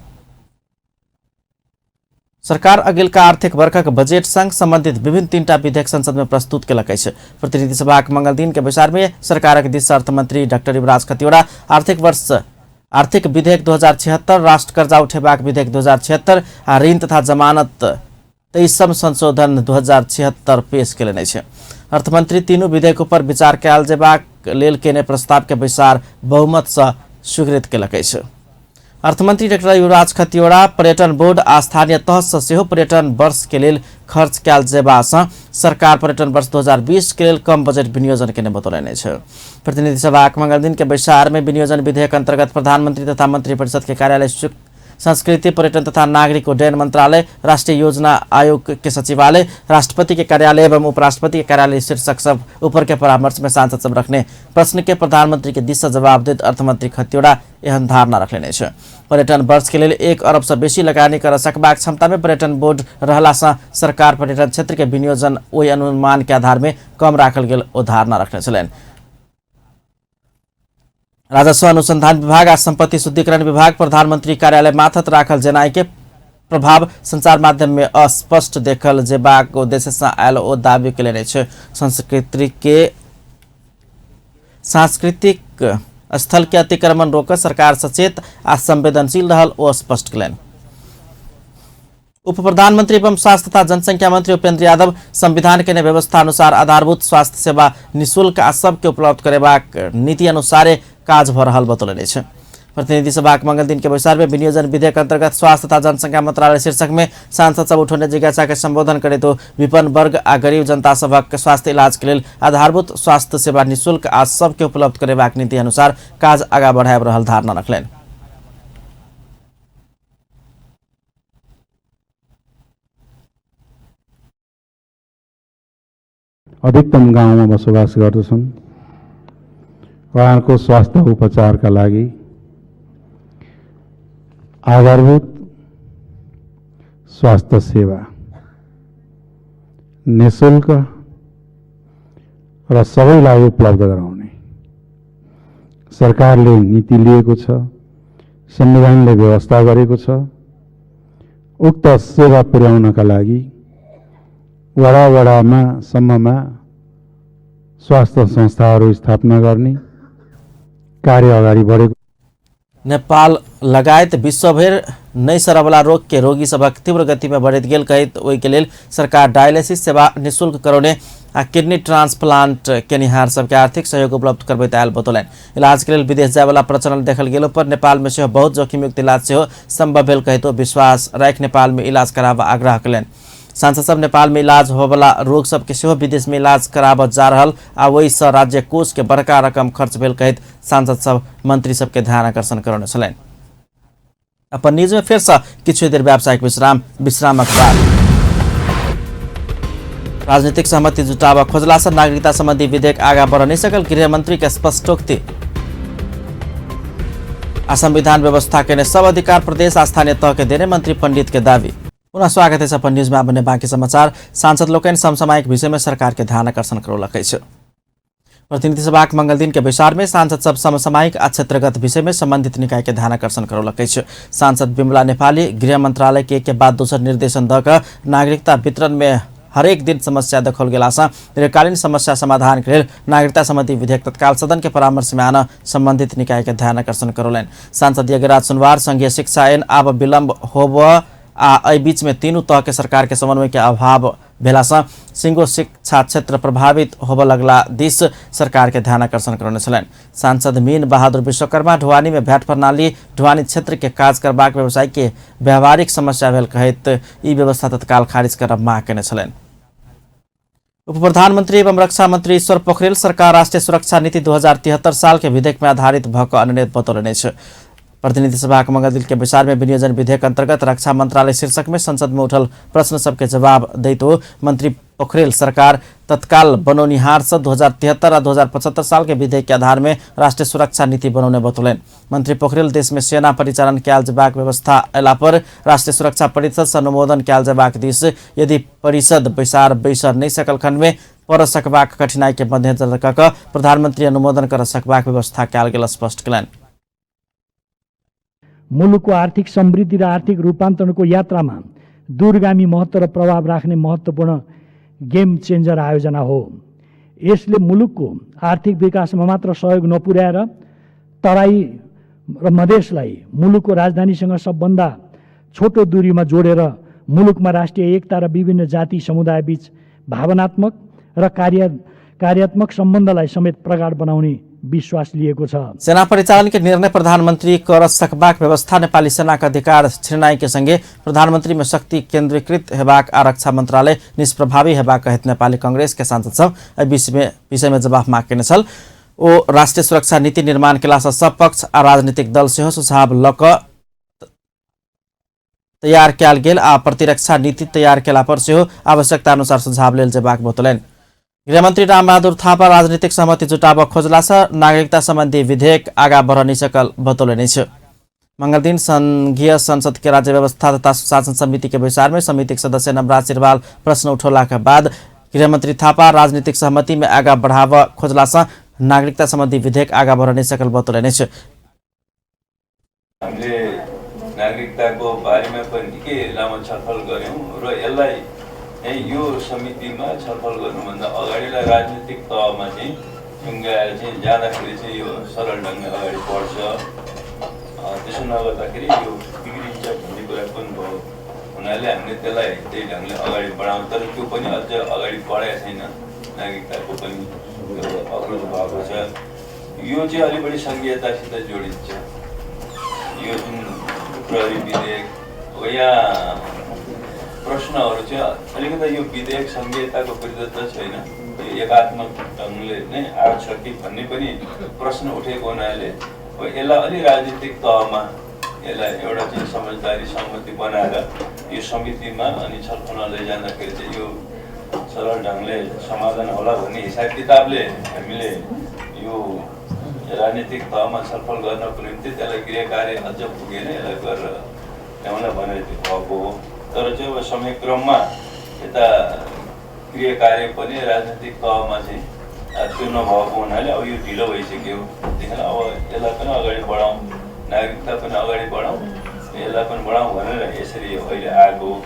सरकार अगिलका आर्थिक वर्षक बजेट संग संबंधित विभिन्न तीनटा विधेयक संसद में प्रस्तुत केलक अछि। प्रतिनिधि सभाक मंगल दिन के बैसार में सरकारक दिस अर्थमंत्री डॉक्टर युवराज खतिवड़ा आर्थिक विधेयक 2076, राष्ट्र कर्जा उठेबाक विधेयक 2076 आ ऋण तथा जमानत 23 संशोधन 2076 पेश केलनि अछि। अर्थमंत्री तीनू विधेयक पर विचार कयल जेबाक लेल केने प्रस्ताव के बैसार बहुमत सँ स्वीकृत केलक अछि। अर्थमंत्री डॉक्टर युवराज खतिवड़ा पर्यटन बोर्ड आ स्थानीय तह सँ सेहो पर्यटन वर्ष के लेल खर्च कयल जेबा सँ सरकार पर्यटन वर्ष 2020 के लेल कम बजट विनियोजन केने बतौलनि अछि। प्रतिनिधि सभाक मंगल दिन के बैसार में विनियोजन विधेयक अंतर्गत प्रधानमंत्री तथा मंत्री परिषद के कार्यालय, संस्कृति, पर्यटन तथा नागरिक उड्डयन मंत्रालय, राष्ट्रीय योजना आयोग के सचिवालय, राष्ट्रपति के कार्यालय एवं उपराष्ट्रपति के कार्यालय शीर्षक सब ऊपर के परामर्श में सांसद सब रखने प्रश्न के प्रधानमंत्री के दिस से जवाब दैत अर्थमंत्री खतिवड़ा एहन धारणा रखने अछि। पर्यटन वर्ष के लेल 1 अरब से बेसी लगानी कर सकबाक क्षमता में पर्यटन बोर्ड रहला से सरकार पर्यटन क्षेत्र के विनियोजन ओहि अनुमान के आधार में कम राखल गेल ओ धारणा रखने छलनि। राजस्व अनुसंधान विभाग आ संपत्ति शुद्धिकरण विभाग प्रधानमंत्री कार्यालय माथत राखल जेनाइ के प्रभाव संचार माध्यम में अस्पष्ट देखल जेबाक उद्देश्य से आयल ओ दावी केलनि अछि। सांस्कृतिक स्थल के अतिक्रमण रोक सरकार सचेत आ संवेदनशील रहल ओ स्पष्ट केलनि। उप प्रधानमंत्री एवं स्वास्थ्य तथा जनसंख्या मंत्री उपेंद्र यादव संविधान के व्यवस्था अनुसार आधारभूत स्वास्थ्य सेवा निःशुल्क आ सबके उपलब्ध करेबाक नीति अनुसारे काज भ रहल बतौलनि अछि। प्रतिनिधि सभाक मंगल दिन के बैसार में विनियोजन विधेयक अंतर्गत स्वास्थ्य तथा जनसंख्या मंत्रालय शीर्षक में सांसद सब उठौने जिज्ञासा के संबोधन करैत विपन्न वर्ग आ गरीब जनता सभक स्वास्थ्य इलाज के लेल आधारभूत स्वास्थ्य सेवा निःशुल्क आ सबके उपलब्ध करेबाक नीति अनुसार काज आगा बढ़ाबि रहल धारणा रखलनि। अधिकतम गाउँमा बसोबास गर्दछन्। उहाँहरूको स्वास्थ्य उपचारका लागि आधारभूत स्वास्थ्य सेवा निःशुल्क र सबैलाई उपलब्ध गराउने सरकारले नीति लिएको छ, संविधानले व्यवस्था गरेको छ। उक्त सेवा पुर्याउनका लागि वडा वडामा सम्ममा स्वास्थ्य संस्थाहरू स्थापना गर्ने कार्य अगाडि बढेको। नेपाल लगायत विश्वभरि नै सरवला रोग के रोगी सभक तीव्र गति में बढ़ैत गेल कहैत ओहि के लेल सरकार डायलिसिस सेवा निःशुल्क करौने आ किडनी ट्रांसप्लांट केनिहार सबके आर्थिक सहयोग उपलब्ध करबैत आयल बतौलनि। इलाज के लेल विदेश जायवला प्रचलन देखल गेलो पर नेपाल में सेहो बहुत जोखिमयुक्त इलाज सेहो संभव भेल कहैत विश्वास राखि नेपाल में इलाज कराबऽ आग्रह कयलनि। सांसद सब नेपाल में इलाज होबयवला रोग सबके सेहो विदेश में इलाज कराबऽ जा रहल आ ओहिसँ राज्य कोष के बड़का रकम खर्च भेल कहैत सांसद सब मंत्री सबके ध्यान आकर्षण करौने छलनि। अपन न्यूज में फेरसँ किछु देर व्यावसायिक विश्राम, विश्रामक बाद राजनीतिक सहमति जुटाबऽ खोजलासँ नागरिकता संबंधी विधेयक आगा बढ़ नहि सकल, गृहमंत्री के स्पष्टोक्ति। आ संविधान व्यवस्था के सब अधिकार प्रदेश आ स्थानीय तह के देने मंत्री पंडित के दावी। पुनः स्वागत है अपन न्यूज में। आब बाकी समाचार। सांसद लोकनि समसामयिक विषय में सरकार के ध्यान आकर्षण करौलक अछि। प्रतिनिधि सभाक मंगल दिन के बैसार में सांसद सब समसामयिक आ क्षेत्रगत विषय में संबंधित निकाय के ध्यान आकर्षण करौलक अछि। सांसद बिमला नेपाली गृह मंत्रालय के बाद दोसर निर्देशन दऽ कऽ नागरिकता वितरण में हरेक दिन समस्या देखल गेलासँ दीर्घकालीन समस्या समाधान के लेल नागरिकता संबंधी विधेयक तत्काल सदन के परामर्श में आन संबंधित निकाय के ध्यान आकर्षण करौलनि। सांसद यज्ञराज सुनवार संघीय शिक्षा ऐन आब विलम्ब होबऽ आ एहि बीच में तीनू तह के सरकार के समन्वय के अभाव भेलासँ सिंगो शिक्षा क्षेत्र प्रभावित होबऽ लगला दिस सरकार के ध्यान आकर्षण करौने छलनि। सांसद मीन बहादुर विश्वकर्मा ढुवानी में भैट प्रणाली ढुवानी क्षेत्र के काज करबाक व्यवसाय के व्यावहारिक समस्या भेल कहैत ई व्यवस्था तत्काल खारिज करब मांग केने छलनि। उप प्रधानमंत्री एवं रक्षा मंत्री ईश्वर पोखरेल सरकार राष्ट्रीय सुरक्षा नीति 2073 साल के विधेयक में आधारित भऽ कऽ अनने बतौलनि अछि। प्रतिनिधि सभाक मंगल दिन के बैसार में विनियोजन विधेयक अंतर्गत रक्षा मंत्रालय शीर्षक में संसद में उठल प्रश्न सबके जवाब दैत मंत्री पोखरेल सरकार तत्काल बनौनिहार से 2073 आ 2075 साल के विधेयक के आधार में राष्ट्रीय सुरक्षा नीति बनौने बतौलनि। मंत्री पोखरेल देश में सेना परिचालन कयल जेबाक व्यवस्था अयला पर राष्ट्रीय सुरक्षा परिषद से अनुमोदन कयल जेबाक दिस यदि परिषद बैसार बैसर नहि सकल खंड में पर सकबाक कठिनाई के मद्देनजर कऽ कऽ प्रधानमंत्री अनुमोदन कर सकबाक व्यवस्था कयल गेल स्पष्ट कयलनि। मुलुकको आर्थिक समृद्धि र आर्थिक रूपान्तरणको यात्रामा दूरगामी महत्त्व र प्रभाव राख्ने महत्त्वपूर्ण गेम चेन्जर आयोजना हो। यसले मुलुकको आर्थिक विकासमा मात्र सहयोग नपुर्याएर तराई र मधेसलाई मुलुकको राजधानीसँग सबभन्दा छोटो दूरीमा जोडेर मुलुकमा राष्ट्रिय एकता र विभिन्न जाति समुदायबीच भावनात्मक र कार्यात्मक सम्बन्धलाई समेत प्रगाढ बनाउने विश्वास लिएको छ। सेना परिचालन के निर्णय प्रधानमंत्री कर सकबाक व्यवस्था नेपाली सेना के अधिकार छिनाई के संगे प्रधानमंत्री में शक्ति केंद्रीकृत हेबाक आ रक्षा मंत्रालय निष्प्रभावी हेबाक कहैत नेपाली कांग्रेस के सांसद सब एहि विषय में जवाब माग केने छल। ओ राष्ट्रीय सुरक्षा नीति निर्माण केलासँ सब पक्ष आ राजनीतिक दल सेहो सुझाव लऽ कऽ तैयार कयल गेल आ प्रतिरक्षा नीति तैयार केला पर सेहो आवश्यकता अनुसार सुझाव लेल जेबाक बतौलनि। गृहमंत्री रामबहादुर थापा राजनीतिक सहमति जुटाबऽ खोजलासँ नागरिकता संबंधी विधेयक आगा बढ़ नहि सकल बतौलनि अछि। मंगलदिन संघीय संसद के राज्य व्यवस्था तथा सुशासन समिति के बैसार में समिति के सदस्य नवराज सिरवाल प्रश्न उठौला के बाद गृहमंत्री थापा राजनीतिक सहमति में आगा बढ़ाबऽ खोजलासँ नागरिकता संबंधी विधेयक आगा बढ़ नहि सकल बतौलनि अछि। हामीले नागरिकताको बारेमा पनि निकै लामो छलफल गर्यौं र यसलाई यो समितिमा छलफल गर्नुभन्दा अगाडिलाई राजनीतिक तहमा चाहिँ टुङ्गाएर चाहिँ जाँदाखेरि चाहिँ यो सरल ढङ्गले अगाडि बढ्छ, त्यसो नगर्दाखेरि यो बिग्रिन्छ भन्ने कुरा पनि भयो हुनाले हामीले त्यसलाई त्यही ढङ्गले अगाडि बढाउँ, तर त्यो पनि अझ अगाडि बढाएको छैन। नागरिकताको पनि अवरोध भएको छ, यो चाहिँ अलि बढी सङ्घीयतासित जोडिन्छ। यो जुन प्रहरी विधेयक हो, यहाँ प्रश्नहरू चाहिँ अलिकति यो विधेयक सङ्घीयताको विरुद्ध त छैन, यो एकात्मक ढङ्गले नै आएको छ कि भन्ने पनि प्रश्न उठेको हुनाले अब यसलाई अलि राजनीतिक तहमा यसलाई एउटा चाहिँ समझदारी सहमति बनाएर यो समितिमा अनि छलफलमा लैजाँदाखेरि चाहिँ यो सरल ढङ्गले समाधान होला भन्ने हिसाब किताबले हामीले यो राजनीतिक तहमा छलफल गर्नको निम्ति त्यसलाई गृह कार्य अझ पुगेन, यसलाई गरेर ल्याउन भनेर त्यो भएको हो। तर चाहिँ अब समयक्रममा यता गृह कार्य पनि राजनीतिक तहमा चाहिँ त्यो नभएको हुनाले अब यो ढिलो भइसक्यो। त्यही अब यसलाई पनि अगाडि बढाउँ, नागरिकता पनि अगाडि बढाउँ, यसलाई पनि बढाउँ भनेर यसरी अहिले आएको हो।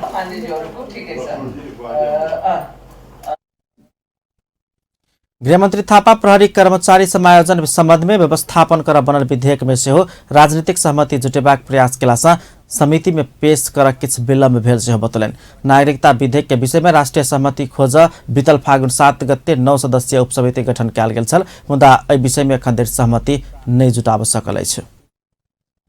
गृहमन्त्री थापा प्रहरी कर्मचारी समायोजन सम्बन्धमे व्यवस्थापन कर बनल विधेयक में सेहो राजनीतिक सहमति जुटेबाक प्रयास केलासँ समिति में पेश कर किछु विलम्ब भेल सेहो बतौलनि। नागरिकता विधेयक के विषय में राष्ट्रिय सहमति खोज बीतल फागुन 7 गते 9 सदस्यीय उपसमिति गठन कयल गेल छल, मुदा एहि विषय में एखन धरि सहमति नहि जुटाब सकल अछि।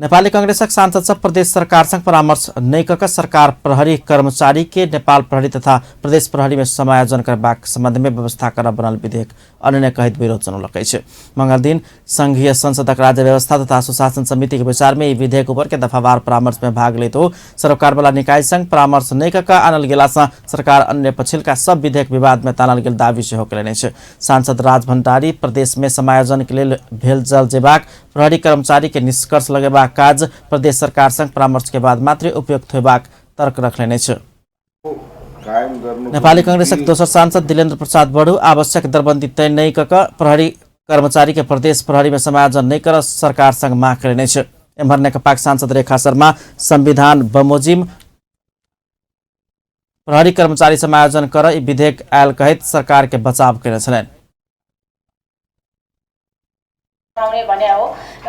नेपाली कांग्रेसक सांसद सब प्रदेश सरकारसँग परामर्श नहि कऽ सरकार प्रहरी कर्मचारी के नेपाल प्रहरी तथा प्रदेश प्रहरी में समायोजन करबाक संबंध में व्यवस्था करब बनल विधेयक अनने कहैत विरोध जनौलक अछि। मंगलदिन संघीय संसदक राज्य व्यवस्था तथा सुशासन समिति के विचार में ई विधेयक ऊपर के दफावार परामर्श में भाग लैत ओ सरकारवाला निकाय संग परामर्श नहि कऽ आनल गेलासँ सरकार अन्य पछिलका सब विधेयक विवाद में तानल गेल दावी सेहो कयलनि अछि। सांसद राज भण्डारी प्रदेश में समायोजन के लेल भेल जल जेबाक प्रहरी कर्मचारी के निष्कर्ष लगेबाक काज प्रदेश सरकार संग परामर्श के बाद मात्रै उपयुक्त होबाक तर्क रखलनि अछि। नेपाली कांग्रेसक दोसर सांसद दिलेन्द्र प्रसाद बडू आवश्यक दरबन्दी तय नहि कऽ प्रहरी कर्मचारी के प्रदेश प्रहरी में समायोजन नहि कर सरकार संग माग कयलनि अछि। एम्हर नेकपाक सांसद रेखा शर्मा संविधान बमोजिम प्रहरी कर्मचारी समायोजन कर ई विधेयक आयल कहैत सरकार के बचाव कयने छलनि। भने हो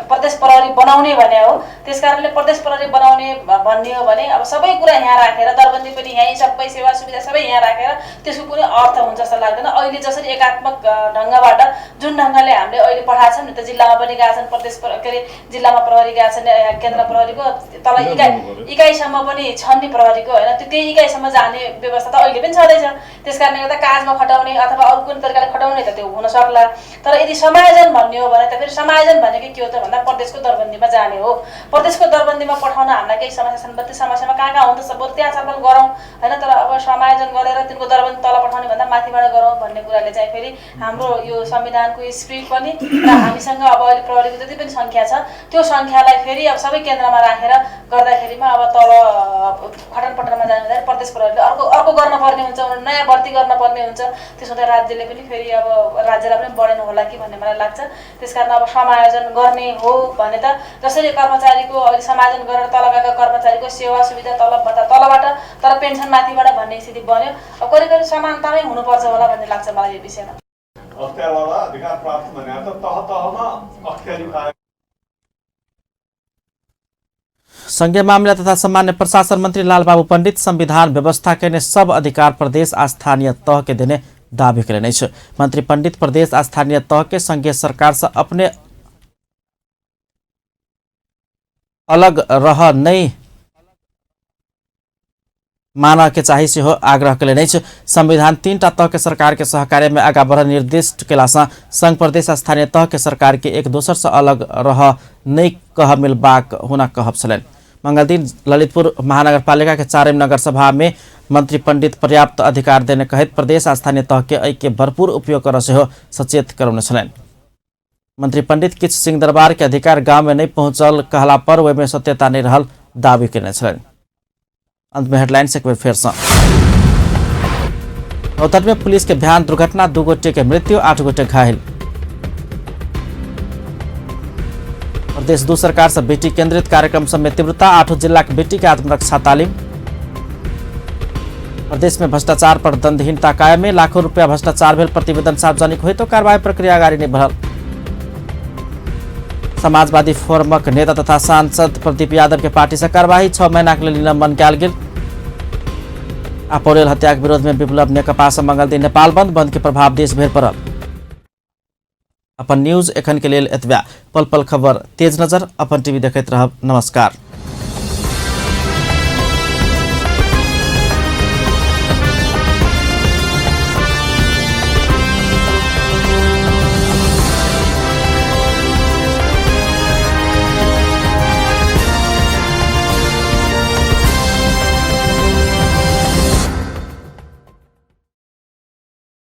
प्रदेश प्रहरी बनाउने भने हो, त्यसकारणले प्रदेश प्रहरी बनाउने भन्ने हो भने अब सबै कुरा यहाँ राखेर दरबन्दी पनि यहीँ, सबै सेवा सुविधा सबै यहाँ राखेर त्यसको कुनै अर्थ हुन्छ जस्तो लाग्दैन। अहिले जसरी एकात्मक ढङ्गबाट जुन ढङ्गले हामीले अहिले पठाएको छौँ नि त, जिल्लामा पनि गएका छन् प्रदेश के अरे जिल्लामा प्रहरी गएका छन्, केन्द्र प्रहरीको तल इकाइ इकाइसम्म पनि छन् नि प्रहरीको होइन, त्यो त्यही इकाइसम्म जाने व्यवस्था त अहिले पनि छँदैछ। त्यस कारणले गर्दा काजमा खटाउने अथवा अरू कुनै तरिकाले खटाउने त त्यो हुन सक्ला, तर यदि समायोजन भन्ने हो भने त फेरि समायोजन भनेको के हो त भन्दा प्रदेशको दरबन्दीमा जाने हो। प्रदेशको दरबन्दीमा पठाउन हामीलाई केही समस्या छन्, त्यो समस्यामा कहाँ कहाँ हुन्छ बरु त्यहाँ छलफल गरौँ होइन, तर अब समायोजन गरेर तिनको दरबन्दी तल पठाउने भन्दा माथिबाट गरौँ भन्ने कुराले चाहिँ फेरि हाम्रो यो संविधानको स्पिरिट पनि र हामीसँग अब अहिले प्रहरीको जति पनि सङ्ख्या छ त्यो सङ्ख्यालाई फेरि अब सबै केन्द्रमा राखेर गर्दाखेरिमा अब तल खटन पटनमा जानु हुँदाखेरि प्रदेश प्रहरीले अर्को अर्को गर्नुपर्ने हुन्छ, उनीहरू नयाँ भर्ती गर्नुपर्ने हुन्छ। त्यसो हुँदा राज्यले पनि फेरि अब राज्यलाई पनि बढेन होला कि भन्ने मलाई लाग्छ। त्यसकारण अब समायोजन गर्ने हो भने त जसरी कर्मचारीको अहिले समायोजन गरेर तल गएका कर्मचारीको सेवा सुविधा तलब भत्ता तलबाट तर पेन्सन माथिबाट भन्ने स्थिति बन्यो, अब करिब करिब समानतामै हुनुपर्छ होला भन्ने लाग्छ मलाई यो विषयमा। अख्तियारवाला अधिकार प्राप्त भने त तह तहमा अख्तियारी कार्य। संघीय मामिला तथा सामान्य प्रशासन मन्त्री लालबाबु पण्डित संविधान व्यवस्था के सब अधिकार प्रदेश आ स्थानीय तह के देने दावी कयलनि अछि। मंत्री पंडित प्रदेश आ स्थानीय तह के संघीय सरकार से अपने अलग रह नहीं मानऽ के चाही सेहो आग्रह कयलनि अछि। संविधान 3टा तह के सरकार के सहकार्य में आगा बढ़ निर्दिष्ट केलासँ संघ प्रदेश स्थानीय तह के सरकार के एक दोसर से अलग रह नहीं कह मिलबाक हुनक कहब छलनि। मंगलदिन ललितपुर महानगरपालिका के 4 नगर सभा में मंत्री पंडित पर्याप्त अधिकार देने कहैत प्रदेश आ स्थानीय तह के एहि के भरपूर उपयोग कर सेहो सचेत करौने छलनि। मंत्री पंडित किछु सिंहदरबार के अधिकार गांव में नहीं पहुंचल कहला पर ओहिमे सत्यता नहीं रहल दावी कयने छलनि। अंत में हेडलाइंस एक बेर फेर सँ। रौतहट में पुलिस के भयान दुर्घटना, 2 गोटे के मृत्यु, 8 गोटे घायल। प्रदेश 2 सरकार से बेटी केंद्रित कार्यक्रम सब में तीव्रता, 8 जिला के बेटी के आत्मरक्षा तालीम। प्रदेश में भ्रष्टाचार पर दंडहीनता कायम में लाखों रुपया भ्रष्टाचार भेल प्रतिवेदन सार्वजनिक हुई तो कार्रवाई प्रक्रिया अगाडि नहीं बढ़ल। समाजवादी फोरमक नेता तथा सांसद प्रदीप यादव के पार्टी से कार्रवाई, 6 महीना के लिए निलंबन कयल गेल। आ पौडेल हत्या के विरोध में विप्लव नेकपा से मंगलदिन नेपाल बंद, बंद के प्रभाव देश भरि पड़ल। अपन न्यूज एखन के लेल एतबा। पल पल खबर तेज नजर अपन टीवी देखैत रहब। नमस्कार।